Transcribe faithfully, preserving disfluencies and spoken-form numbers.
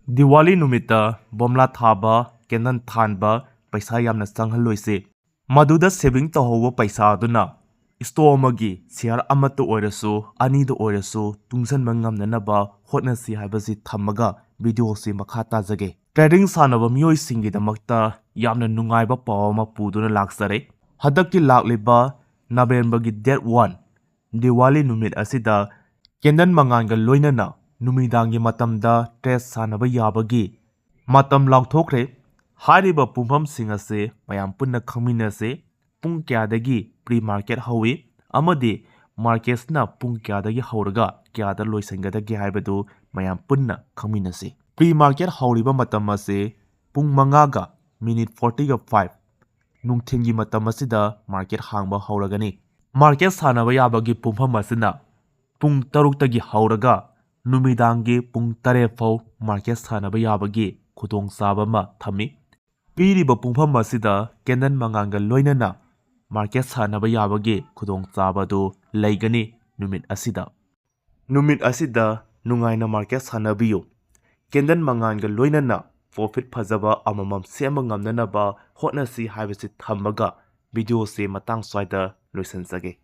ꯗꯤꯋꯥꯂꯤ ꯅꯨꯃꯤꯠꯇ ꯕꯣꯝꯂꯥ ꯊꯥꯕ, ꯀꯦꯟꯗꯜ ꯊꯥꯟꯕ, ꯄꯩꯁꯥ ꯌꯥꯝꯅ ꯆꯪꯍꯜꯂꯣꯏꯁꯤ꯫ ꯃꯗꯨꯗ ꯁꯦꯚꯤꯡ ꯇꯧꯍꯧꯕ ꯄꯩꯁꯥ ꯑꯗꯨꯅ ꯏꯁꯇꯣꯛ ꯑꯃꯒꯤ ꯁꯤꯌꯥꯔ ꯑꯃꯠꯇ ꯑꯣꯏꯔꯁꯨ, ꯑꯅꯤꯗ ꯑꯣꯏꯔꯁꯨ ꯇꯨꯡꯁꯤꯟꯕ ꯉꯝꯅꯅꯕ ꯍꯣꯠꯅꯁꯤ ꯍꯥꯏꯕꯁꯤ ꯊꯝꯃꯒ ꯚꯤꯗꯤꯑꯣꯁꯤ ꯃꯈꯥ ꯇꯥꯖꯒꯦ꯫ ꯇ꯭ꯔꯦꯗꯤꯡ ꯁꯥꯟꯅꯕ ꯃꯤꯑꯣꯏꯁꯤꯡꯒꯤꯗꯃꯛꯇ ꯌꯥꯝꯅ ꯅꯨꯡꯉꯥꯏꯕ ꯄꯥꯎ ꯑꯃ ꯄꯨꯗꯨꯅ ꯂꯥꯛꯆꯔꯦ꯫ ꯍꯟꯗꯛꯀꯤ ꯂꯥꯛꯂꯤꯕ ꯅꯕꯦꯝꯕꯔꯒꯤ ꯗꯦꯠ ꯋꯥꯟ, ꯗꯤꯋꯥꯂꯤ ꯅꯨꯃꯤꯠ ꯑꯁꯤꯗ ꯀꯦꯟꯗꯜ ꯃꯉꯥꯜꯒ ꯂꯣꯏꯅꯅ ꯅꯨꯃꯤꯗꯥꯡꯒꯤ ꯃꯇꯝꯗ ꯇ꯭ꯔꯦꯗ ꯁꯥꯟꯅꯕ ꯌꯥꯕꯒꯤ ꯃꯇꯝ ꯂꯥꯎꯊꯣꯛꯈ꯭ꯔꯦ꯫ ꯍꯥꯏꯔꯤꯕ ꯄꯨꯡꯐꯝꯁꯤꯡ ꯑꯁꯤ ꯃꯌꯥꯝ ꯄꯨꯟꯅ ꯈꯪꯃꯤꯟꯅꯁꯤ꯫ ꯄꯨꯡ ꯀꯌꯥꯗꯒꯤ ꯄ꯭ꯔꯤ ꯃꯥꯔꯀꯦꯠ ꯍꯧꯏ ꯑꯃꯗꯤ ꯃꯥꯔꯀꯦꯠꯁꯤꯅ ꯄꯨꯡ ꯀꯌꯥꯗꯒꯤ ꯍꯧꯔꯒ ꯀꯌꯥꯗ ꯂꯣꯏꯁꯤꯟꯒꯗꯒꯦ ꯍꯥꯏꯕꯗꯨ ꯃꯌꯥꯝ ꯄꯨꯟꯅ ꯈꯪꯃꯤꯟꯅꯁꯤ꯫ ꯄ꯭ꯔꯤ ꯃꯥꯔꯀꯦꯠ ꯍꯧꯔꯤꯕ ꯃꯇꯝ ꯑꯁꯤ ꯄꯨꯡ ꯃꯉꯥꯒ ꯃꯤꯅꯤꯠ ꯐꯣꯔꯇꯤꯒ ꯐꯥꯏꯚ, ꯅꯨꯡꯊꯤꯜꯒꯤ ꯃꯇꯝ ꯑꯁꯤꯗ ꯃꯥꯔꯀꯦꯠ ꯍꯥꯡꯕ ꯍꯧꯔꯒꯅꯤ꯫ ꯃꯥꯔꯀꯦꯠ ꯁꯥꯟꯅꯕ ꯌꯥꯕꯒꯤ ꯄꯨꯡꯐꯝ ꯑꯁꯤꯅ ꯄꯨꯡ ꯇꯔꯨꯛꯇꯒꯤ ꯍꯧꯔꯒ ꯅꯨꯃꯤꯗꯥꯡꯒꯤ ꯄꯨꯡ ꯇꯔꯦꯠ ꯐꯥꯎ ꯃꯥꯔꯀꯦꯠ ꯁꯥꯟꯅꯕ ꯌꯥꯕꯒꯤ ꯈꯨꯗꯣꯡꯆꯥꯕ ꯑꯃ ꯊꯝꯃꯤ꯫ ꯄꯤꯔꯤꯕ ꯄꯨꯡꯐꯝ ꯑꯁꯤꯗ ꯀꯦꯟꯗꯜ ꯃꯉꯥꯜꯒ ꯂꯣꯏꯅꯅ ꯃꯥꯔꯀꯦꯠ ꯁꯥꯟꯅꯕ ꯌꯥꯕꯒꯤ ꯈꯨꯗꯣꯡꯆꯥꯕ ꯑꯗꯨ ꯂꯩꯒꯅꯤ ꯅꯨꯃꯤꯠ ꯑꯁꯤꯗ꯫ ꯅꯨꯃꯤꯠ ꯑꯁꯤꯗ ꯅꯨꯡꯉꯥꯏꯅ ꯃꯥꯔꯀꯦꯠ ꯁꯥꯟꯅꯕꯤꯌꯨ꯫ ꯀꯦꯟꯗꯜ ꯃꯉꯥꯜꯒ ꯂꯣꯏꯅꯅ ꯄ꯭ꯔꯣꯐꯤꯠ ꯐꯖꯕ ꯑꯃꯃꯝ ꯁꯦꯝꯕ ꯉꯝꯅꯅꯕ ꯍꯣꯠꯅꯁꯤ ꯍꯥꯏꯕꯁꯤ ꯊꯝꯃꯒ ꯚꯤꯗꯤꯑꯣꯁꯤ ꯃꯇꯥꯡ ꯁ꯭ꯋꯥꯏꯗ ꯂꯣꯏꯁꯤꯟꯖꯒꯦ꯫